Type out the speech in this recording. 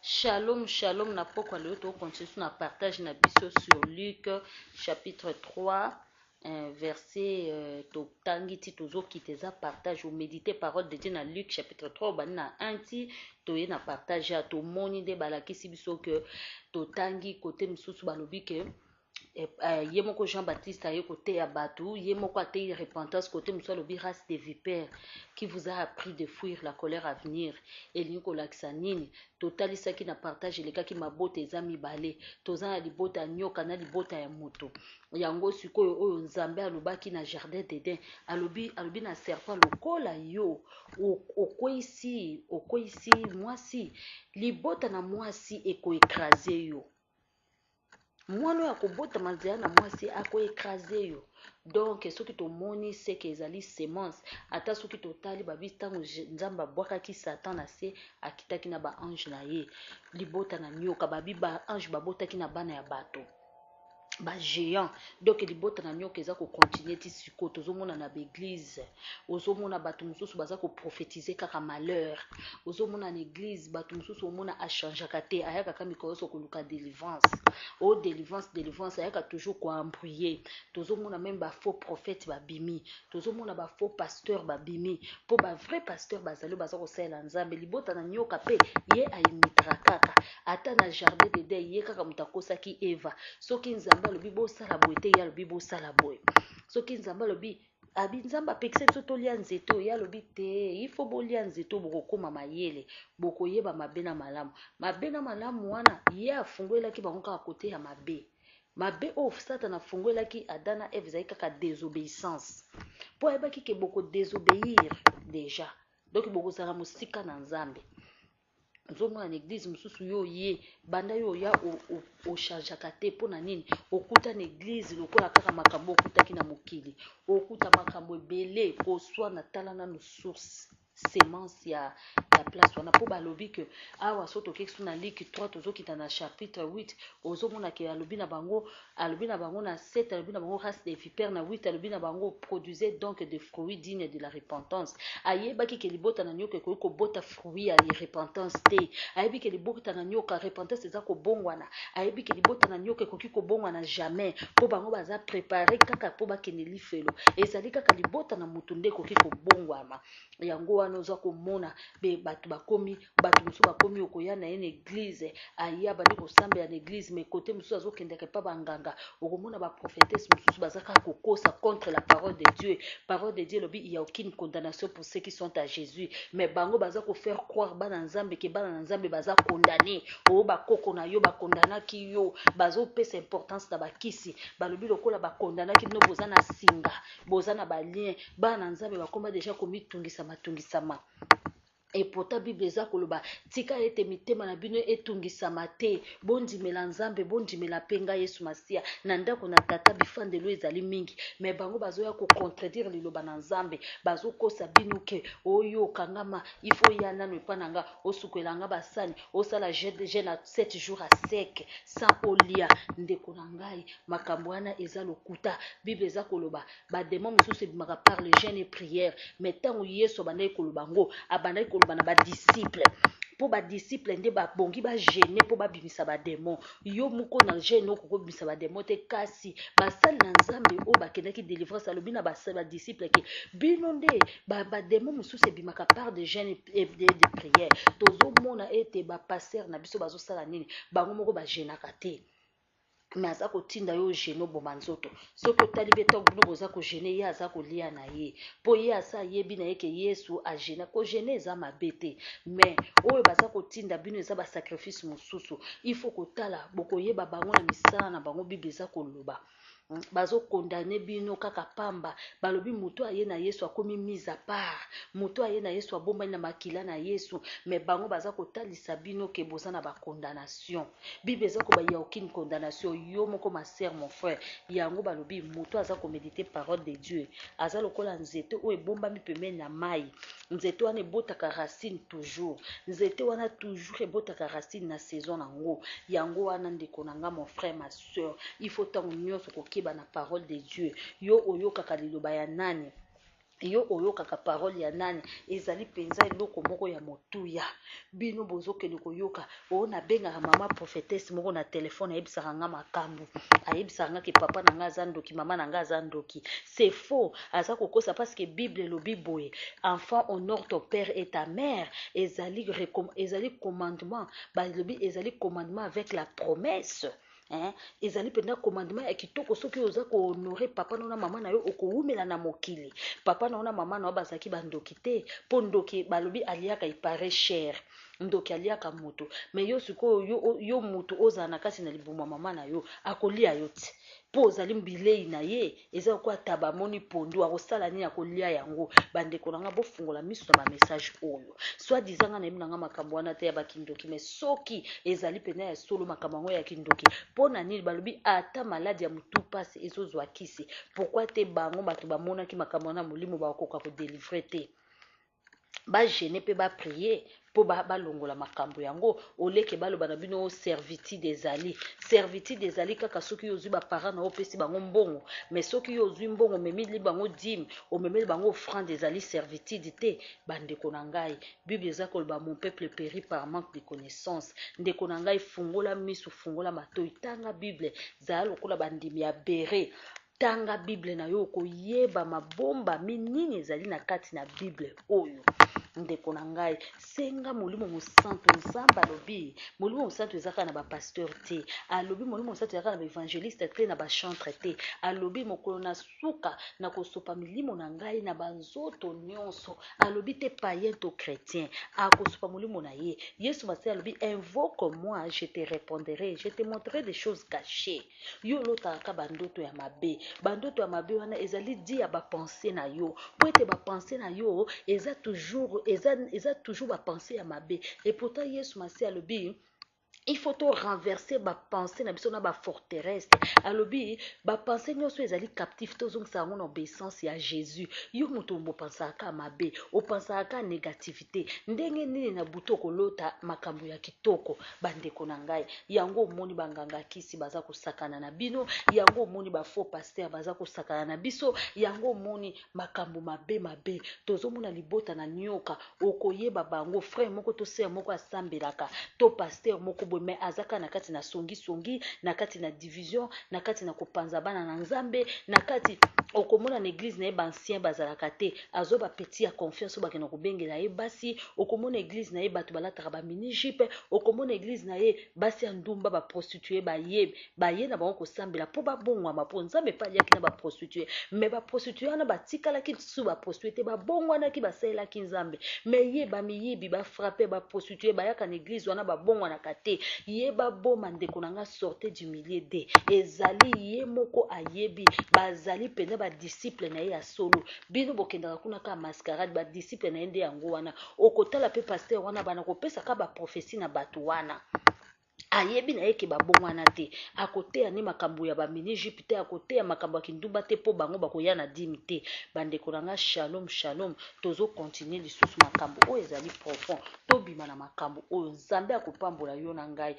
Shalom shalom na pokwa lelo to continue na partage na biso sur Luc chapitre 3 verset totangi ti tozokita eza partage omedite parole de Dieu na Luc chapitre 3 obandi na 1 ti toye na partage ya tomoni nde balakisi biso ke totangi kote mosusu balobi ke ye moko Jean Baptiste aye koteya bato, ye moko ateyi repentance, kote mosusu alobi race de vipère qui vous a appris de fuir la colère à venir. Elingi kolakisa nini? Totalisaki na partage elekaki mabota eza mibale, toza na libota ya nyoka na libota ya moto. Yango sikoyo oyo Nzambe alobaki na jardin d'Eden, alobi alobi na serpent lokola yo okweyisi okweyisi mwasi, libota na mwasi eko ecraser yo. Mwana oyo akobotama nzela na mwasi ako ecraser yo. Donc soki tomoni seke ezali semence, ata soki totali babi ntango Nzambe abwakaki Satan na se, akitaki na ba ange na ye, libota na nyoka, babi ba ange babotaki na bana ya bato ba géant. Donc libota na nyoka eza ko continuer ti sikoyo, tozomona na ba eglise, ozomona bato mosusu baza ko prophétiser kaka malheur, ozomona na eglise bato mosusu omona achangeaka te, ayaka kaka mikolo nyonso koluka délivrance, o délivrance délivrance, ayaka toujours ko embrouiller. Tozomona même ba faux prophètes babimi, tozomona ba faux pasteur babimi, mpo ba vrai pasteur bazali baza kosalela Nzambe. Libota na nyoka mpe ye aimitaka kaka, ata na jardin d'Eden ye kaka moto akosaki Eva. Soki Nzambe alobi bosala boye te, ye alobi bosala boye. Soki Nzambe alobi abi Nzambe apekisa biso tolia nzete oyo, ye alobi te, il faut bolia nzete oyo, bokokóma mayele, bokoyeba mabe na malamu. Mabe na malamu wana ye afungwelaki bango kaka kote ya mabe. Mabe oyo Satan afungwelaki Adam na Eve ezali kaka désobéissance, mpo ayebaki ke boko désobéir déjà, donc bokozala mosika na Nzambe. Ozomona na eglise mosusu yo ye banda yo oya ochangeaka te, mpo na nini? Okuta na eglise lokola kaka makambo okutaki na mokili, okuta makambo ebele koswana. Tala nanu source semence ya place wana, mpo balobi ke awa so tokeki so na Luc 3, tozokita na chapitre 8, ozomona ke alobi na bango, alobi na bango na 7, alobi na bango race de vipère, na 8 alobi na bango produisez donc des fruits dignes de la repentance. Ayebaki ke libota na nyoka ekoki kobota fruit ya repentance te. Ayebi ke libota na nyoka, repentance eza kobongwana, ayebi ke libota na nyoka ekoki kobongwana jamais, mpo bango baza préparé kaka mpo bakende lifelo. Ezali kaka libota na motu nde ekoki kobongwama. Yango wana oza komona be bato bakomi, bato mosusu bakomi okoya na ye na eglise, aya bandi kosambela na eglise, mais kote mosusu azokendaka epa banganga. Okomona baprophétesse mosusu baza kaka kokosa contre la parole de Dieu. Parole de Dieu elobi il y a aucune condamnation pour ceux qui sont à Jésus, mais bango baza kofaire croire bana Nzambe ke bana na Nzambe baza condamné. Oyo bakoko na yo bakondanaki yo, bazopesa importance na bakisi, balobi lokola bakondanaki bino, boza na singa, boza na balien. Bana na Nzambe bakoma deja komitungisama tungisama. Epota Bible eza koloba tika ete mitema na bino etungisama te, bondimela Nzambe, bondimela mpe ngai Yesu Masiya. Na ndako na Tata bifandelo ezali mingi. Me bango bazoya kocontredire liloba na Nzambe, bazokosa bino ke oyo okangama, ifo ya nano epa na nga, osukwela nga basani, osala jeûne ya 7 jours à sec sans olia. Ndeko na ngai, makambo wana eza lokuta. Bible eza koloba badémon mosusu ebimaka par le jeûne et prière. Mais ntango Yesu abandaki koloba yango, abandaki koloba na badisciple, mpo badisciple nde babongi bajeûner mpo babimisa badémon. Yo moko na jeûne okoki kobimisa badémon te. Kasi basali na Nzambe oyo bakendaki délivrance, alobi na badisciple ke bino nde badémon mosusu ebimaka par de jeûne et de prière. Tozomona ete bapasteur na biso bazosala nini? Bango moko bajeûnaka te, me aza kotinda yo jeûne, oboma nzoto. Soki otali be, ntango bino boza kojeûner, ye aza kolia na ye, mpo ye asa ayebi na ye ke Yesu ajeûna. Kojeûner eza mabe te, mais oyo baza kotinda bino eza basacrifice mosusu. Il faut kotala, bokoyeba bango na misala na bango. Bible eza koloba bazokondane bino kaka pamba. Balobi moto aye na Yesu akomi mise à part, moto aye na Yesu abombani na makila na Yesu, mais bango baza kotalisa bino ke boza na bacondamnation. Bible eza koba ya aucune condamnation. Yo moko, ma sœur, mon frère, yango balobi moto aza komédite parole de Dieu aza lokola nzete oyo ebombami pembeni na mai. Nzete wana ebotaka racine toujours, nzete wana toujours ebotaka racine na saison nango. Yango wana, ndeko na nga, mon frère, ma sœur, il faut ntango nyonso kokeba na parole de Dieu. Yo oyokaka liloba ya nani? Yo oyokaka parole ya nani? Ezali mpenza eloko moko ya motuya. Bino bozokende koyoka oyo nabengaka mama prophetesse moko na telefone, ayebisaka nga makambo, ayebisaka nga ke papa na nga aza ndoki, mama na nga aza ndoki. C'est faux, aza kokosa, parce que Bible elobi boye: "Enfant, honore ton père et ta mère." Ezali commandement, balobi ezali commandement avec la promesse, hein? Ezali mpenza commandement ya kitoko. Soki oza kohonorer papa na mama na yo, okowumela na mokili. Papa na yo na mama na yo bazalaki bandoki te, mpo ndoki, balobi, aliaka ipare cher, ndoki aliaka moto. Mais yo sikoyo, yo moto ozala na kati na libumu ya mama na yo, akolia yo ti mpo ozali bilei na ye. Eza lokola taba amoni pondu, akosala nini? Akolia yango. Bandeko na nga, bofungola miso na bamessage oyo. Soi-disant nga nayebi na nga makambo wana te ya bakindoki, mais soki ezali mpenza ya solo makambo yango ya kindoki, mpo na nini balobi ata maladi ya motu mpasi ezozwa kisi? Pourquoi te bango bato bamonaki makambo wana molimo bakokoka kodélivrer te? Bajeûner mpe baprier mpo balongola makambo yango. Oleke baloba na bino servitude ezali, servitude ezali kaka soki ozwi baparent na yo, opesi bango mbongo. Mais soki yo ozwi mbongo, omemeli bango dîme, omemeli bango offrande, ezali servitude te. Bandeko na ngai, Bible eza koloba: "Mon peuple périt par manque de connaissance." Ndeko na ngai, fungola miso, fungola matoi, tanga Bible, zala lokola bandimi ya Bere. Tanga Bible na yo, okoyeba mabombami nini ezali na kati na Bible oyo. Ndeko na ngai, senga Molimo Mosantu. Nzambe alobi Molimo Mosantu eza kaka na bapasteur te. Alobi Molimo Mosantu eza kaka na baévangéliste te, na bachantre te. Alobi mokolo na suka na kosopa milimo na ngai na banzoto nyonso. Alobi te païen to chrétien, akosopa molimo na ye. Yesu Masiya alobi: "Invoque moi, je te répondrai, je te montrerai des choses cachées." Yo olotaka kaka bandoto ya mabe. Bandoto ya mabe wana ezali di ya bapensées na yo, po ete bapensées na yo eza toujours, eza toujours bapensées ya mabe. Et pourtant Yesu Masiya alobi il faut to renverser bapensées na biso na baforteresse. Alobi bapensées nyonso ezali captif, tozongisa yango na obéissance ya Jésus. Yo moto opensaka mabe, opensaka négativité, ndenge nini na butu okolota makambo ya kitoko? Bandeko na ngai, yango omoni banganga kisi baza kosakana na bino, yango omoni bafaux pasteur baza kosakana na biso, yango omoni makambo mabe mabe tozomona. Libota na nioka, okoyeba bango: frère moko to sœur moko asambelaka to pasteur moko boye, mais aza kaka na kati na songisongi, na kati na division, na kati na kopanza bana na Nzambe. Na kati okomona na église na ye baancien bazalaka te, azwa bapeti ya confiance oyo bakenda kobengela ye basi. Okomona église na ye bato balataka bamini jupe. Okomona église na ye basi ya ndumba, baprostituées, baye baye na bango kosambela mpo babongwama, mpo Nzambe epe aliaki na baprostituées. Mais baprostituées wana batikalaki lisusu baprostituées te, babongwanaki, basalelaki Nzambe. Mais ye bamiyibi, bafrappe, baprostituées bayaka na église wana, babongwanaka te. Ye baboma. Ndeko na nga, sorte du milieu de ezali ye moko ayebi. Bazali mpenza badisciple na ye ya solo. Bino bokendaka kuna kaka mascarade, badisciple na ye nde yango wana. Okotala mpe pasteur wana bana kopesaka baprophétie na bato wana, ayebi na ye ke babongwana te. Akoteya nde makambo ya bamini jupe te, akoteya makambo ya kindumba te, mpo bango bakoya na dîme te. Bandeko na nga, shalom, shalom. Tozocontinuer lisusu makambo oyo ezali profond. Tobima na makambo oyo. Nzambe akopambola yo na ngai.